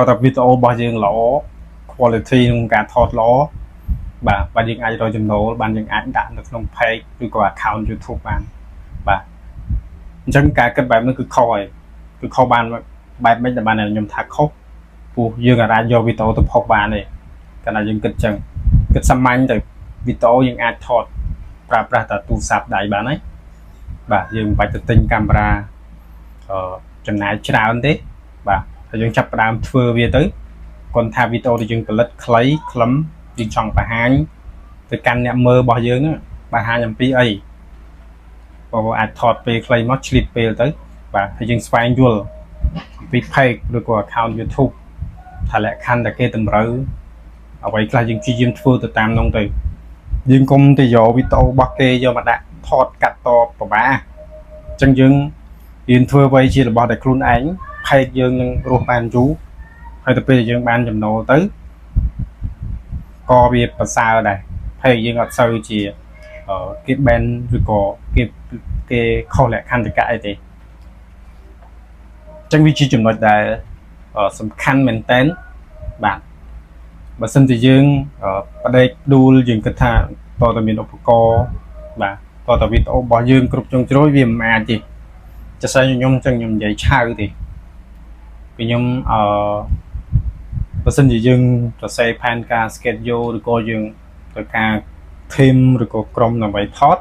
តតែវីដេអូរបស់យើងល្អ quality ក្នុងការថតល្អបាទបាទយើងអាចរកចំណូលបានយើងអាចដាក់នៅក្នុង page ឬក៏ account YouTube បានបាទអញ្ចឹងការគិតបែបនេះគឺខុសហើយគឺខុសបានបែបម៉េចដែលបានខ្ញុំថាខុសព្រោះយើងអាចយកវីដេអូទៅផុសបានទេកាលណាយើងគិតចឹងគិតសាមញ្ញទៅវីដេអូយើងអាចថតប្រើប្រាស់តែទូរស័ព្ទដៃបានហើយបាទយើងមិនបាច់ទៅទិញកាមេរ៉ាអឺចំណាយច្រើនទេបាទហើយយើងចាប់ផ្ដើមធ្វើវាទៅគាត់ថាវីដេអូដែលយើងផលិតខ្លីខ្លឹមយើងចង់បង្ហាញទៅកាន់អ្នកមើលរបស់យើងហ្នឹងបង្ហាញអំពីអីបងប្អូនអាចថតពេលខ្លីមកឆ្លៀតពេលទៅបាទហើយយើងស្វែងយល់អំពី page ឬក៏ account YouTube ថាលក្ខខណ្ឌដែលគេតម្រូវអ្វីខ្លះយើងព្យាយាមធ្វើទៅតាមនោះទៅយើងកុំទៅយកវីដេអូរបស់គេយកមកដាក់ថតកាត់តពិបាកអញ្ចឹងយើងរៀនធ្វើអ្វីជារបស់ដែលខ្លួនឯង page យើងនឹងរស់បានយូរហើយទៅពេលដែលយើងបានចំណូលទៅក៏វាប្រសើរដែរ page យើងអត់សូវជាគេ ban ឬក៏គេគេខុសលក្ខន្តិកៈអីទេអញ្ចឹងវាជាចំណុចដែលសំខាន់មែនតើបាទបើសិនជាយើងបដេកដួលយើងគិតថាតើតើមានឧបករណ៍បាទតើតើវីដេអូរបស់យើងគ្រប់ជ្រុងជ្រោយវាមិនអាចទេចាសែខ្ញុំចឹងខ្ញុំនិយាយឆៅទេពីខ្ញុំអឺបើសិនជាយើងសរសេរផែនការ schedule ឬក៏យើងត្រូវការ team ឬក៏ក្រុមដើម្បីថត